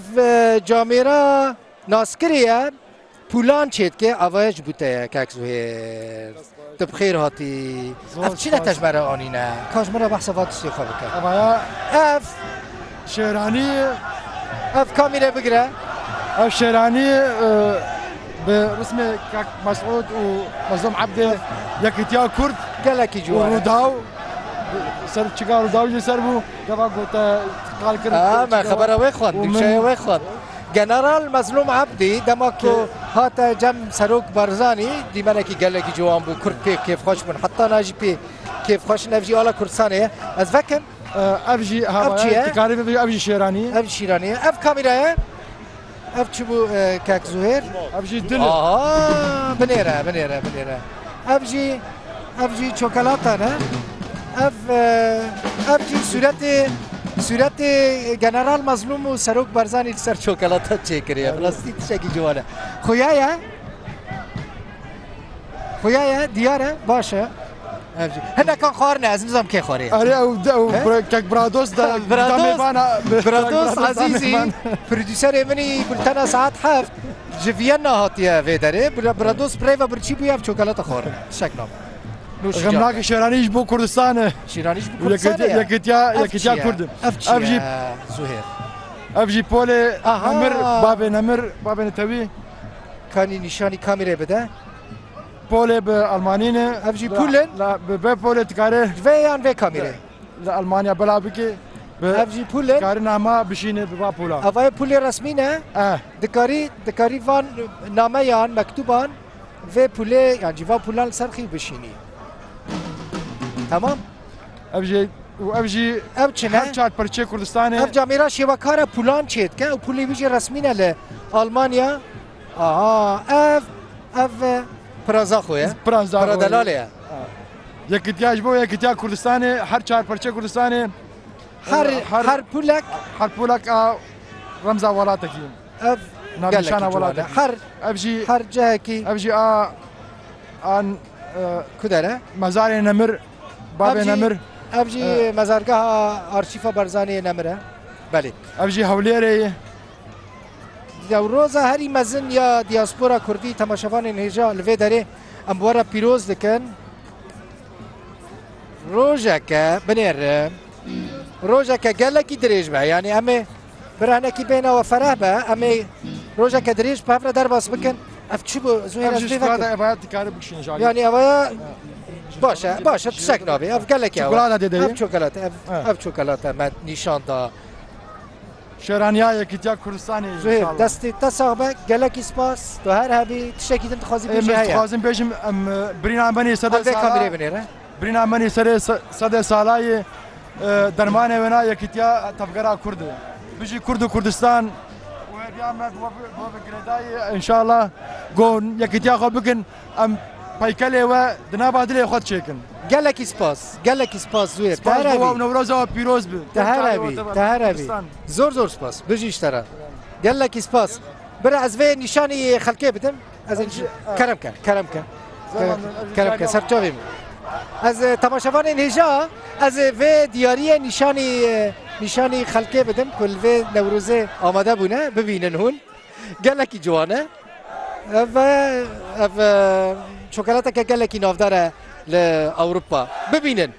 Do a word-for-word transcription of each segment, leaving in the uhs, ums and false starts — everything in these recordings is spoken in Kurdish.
Ev, e, camêra naskirî ye, pûlan çêdike, avaya ji bo te ye, kek Zuhêr. Tu bi xêr hatî. Zor Ev çi ne spas. Te ji me re anîne? Ka ji me re behsa va tiştê xwe bike. Avaya Ev, şêranî, ev kamîre bigire. Ev şêranî, e, bi rismê kek Mesûd û Mezlûm Ebdê Yekîtiya Kurd Gelekî û ciwan e. Rûdaw, ser çika Rûdaw jî ser bû. Gava ku te qal kir, Aa, me çika xebera wê xwend, û min nûçeya wê xwend. General Mezlûm Ebdî, dema ku Ke- hate cem Serok Barzanî, dîmenekî gelekî ciwan bû, Kurd pê kêfxweş bûn. Heta na jî pê kêfxweş in, ev jî ala Kurdistanê ye. Ez vekim. Ev jî Ev çi ye? Ev jî şêranî ye. Ev şîranî ye. Ev kamîra ye. Ev çi bû, e, kek Zuhêr? Ev jî dil e. Aha, binêre, binêre, binêre. Ev jî, ev jî çokolata ne? Ev, e, ev jî sûretê, sûretê General Mazlûm û Serok Barzanî li ser çokolata çêkiriye. Bi rastî tiştekî ciwan e. Xuya ye? Xuya ye, diyar e, baş e. Ev jî. Hinekan xwarine, ez nizam kê xwarê. Erê, ew de, ew He? bira-, kek Brados de, Brados, dame bana, Brados Brados Azîzî, dame bana. Prodüserê min î bultena saet heft ji Viyana hatiye vê derê. Bra-, Brados bi rêva birçî bûye ev çokolata xwarin. Tişek nam. Nûşî Xemnakê can. Şêranî ji bo Kurdistan e. Şêranî ji bo Kurdistan Yekîtiya, e. Yekîtiya, Ev Yekîtiya çi ye? Kurd. Ev çi Ev ye? jî, Zuhêr. Ev jî polê Aha. Nemir, babê Nemir, babê Netewî. Kanî nîşanî kamîrê bide. Polê bi Almanî ne. Ev jî La, pul in? La, bi vê polê dikare. Vê yan vê kamîrê? Li Almanya bela bike. Bi Ev jî pul in? Dikare nama bişîne bi va pola. Ev ê pulê resmî ne? Eh. Dikarî, dikarî van nameyan, mektuban vê pulê, yan jî va pulan li ser xî bişînî. Tamam. Ev jî, û ev jî Ev çi ne? her çar perçê Kurdistanê. Ev camêra şêwekara pulan çêdike û pulê wî jî resmî ne li Almanya. Aha, ev, ev, e, pira Zaxo ye. Pira Zaxo Pira ye. Delalê ye. Ha. Yekîtiya ji bo Yekîtiya Kurdistanê, her çar perçê Kurdistanê, Her, e, her, her pulek her pulek a remza welatekî. Ev Navnîşana gelekî ciwan e. Welatekî. Her, Ev jî, her cihekî. Ev jî a, an, e, Ku dere? Mezarê Nemir, Babê Ev jî, Nemir. Ev jî E. mezargeha arşîfa Barzaniyê Nemir e. Belê. Ev jî Hewlêrê ye. Newroza herî mezin ya diaspora kurdî, temaşevanên hêja li vê derê em bi we re pîroz dikin. Rojeke binêre, rojeke gelekî dirêj be. Yanî em ê bira hinekî bêhna we fereh be. Em ê rojeke dirêj bi hev re derbas bikin. Ev çi bû? Zuhêr, Ev ez jî vê şokolade vekim. Ev haya dikare bikişîne ji alî. Yanî ev haya baş e, baş e, tiştek nabê. Ev gelekî ew e. Şokolade dê de Ev ye. Çokolate, ev, Ha. ev çokolate me nîşan da. Şêraniya Yekîtiya Kurdistanê Zuhêr, înşallah. Destê te sax be, gelekî spas. Tu her hebî, tiştekî din dixwazî Ê, bêjî min heye? Dixwazim bêjim, em, birîna me nî sedê Em vê sala, kamîrê binêre. Birîna me nî serê se-, sedê salayê, e, dermanê wêna Yekîtiya Tevgera Kurd e. Bijî Kurd û Kurdistan. Û hêviya me bi we bi, bi we bi girêdayî, înşallah, go Yekîtiya xwe bikin. Em peykelê we di nava dilê xwe diçêkin. Gelekî spas, gelekî spas Zuhêr. Te Spas her bo we û hebî. Newroza we pîroz bi. Te her Tirkayê hebî, we te her hebî. Kurdistan. Zor zor spas. Bijî ji te re. Gelekî spas. Bira ez vê nîşanî xelkê bidim. Ez Ev jî, jî, ha. kerem ke, kerem ke. Zaman Kerem, ev jî kerem ke, çayê ser çavê min. Ez, e, temaşevanên hêja, ez, e, vê diyariyê nîşanî, e, nîşanî xelkê bidim ku li vê Newrozê amade bûne, bibînin hûn. Gelekî ciwan e. Ev, ev, e, çokolateke gelekî navdar e li Ewropa. Bibînin.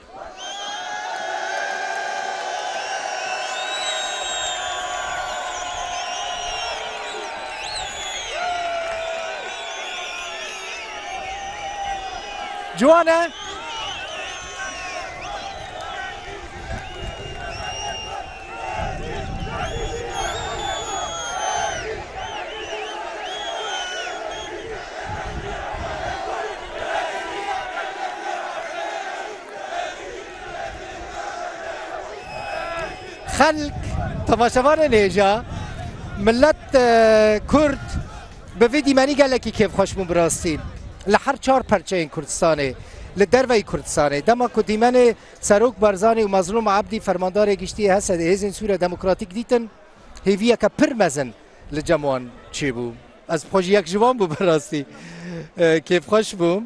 Ciwan e. Xelk, temaşevanên hêja, millet, e, Kurd bi vî dîmenî gelekî kêfxweş bûn bi rastî. Li her çar perçeyên Kurdistanê, li derveyî Kurdistanê, dema ku dîmenê Serok Barzanî û Mezlûm Ebdî, fermandarê giştî yê HSDê, Hêzên Sûriya Demokratîk dîtin, hêviyeke pir mezin li cem wan çêbû. Ez bi xwe jî yek ji wan bû bi rastî. E, kêfxweş bûm.